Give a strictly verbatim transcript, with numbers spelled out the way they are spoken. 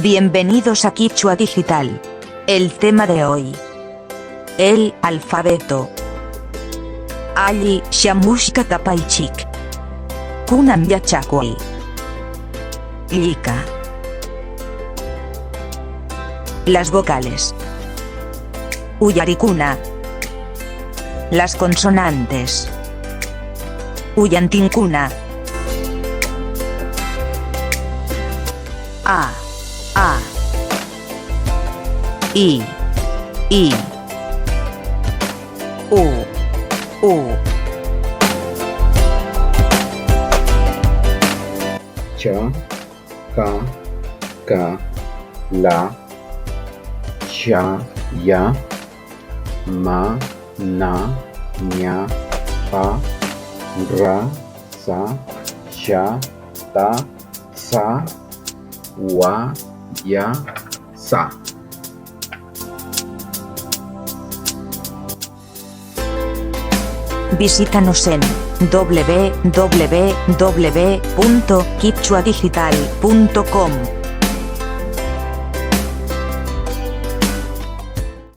Bienvenidos a Kichwa Digital. El tema de hoy. El alfabeto. Alli shamushka kapaychik. Kunan yachakuy. Llika. Las vocales. Uyarikuna. Las consonantes. Uyantinkuna. A, a. I, i. U, u. Cha, ka, ka, la, cha, ya, ma, na, ña, pa, ra, sa, sha, ta, tsa, wa, ya, sa. Visítanos en www punto kichwadigital punto com.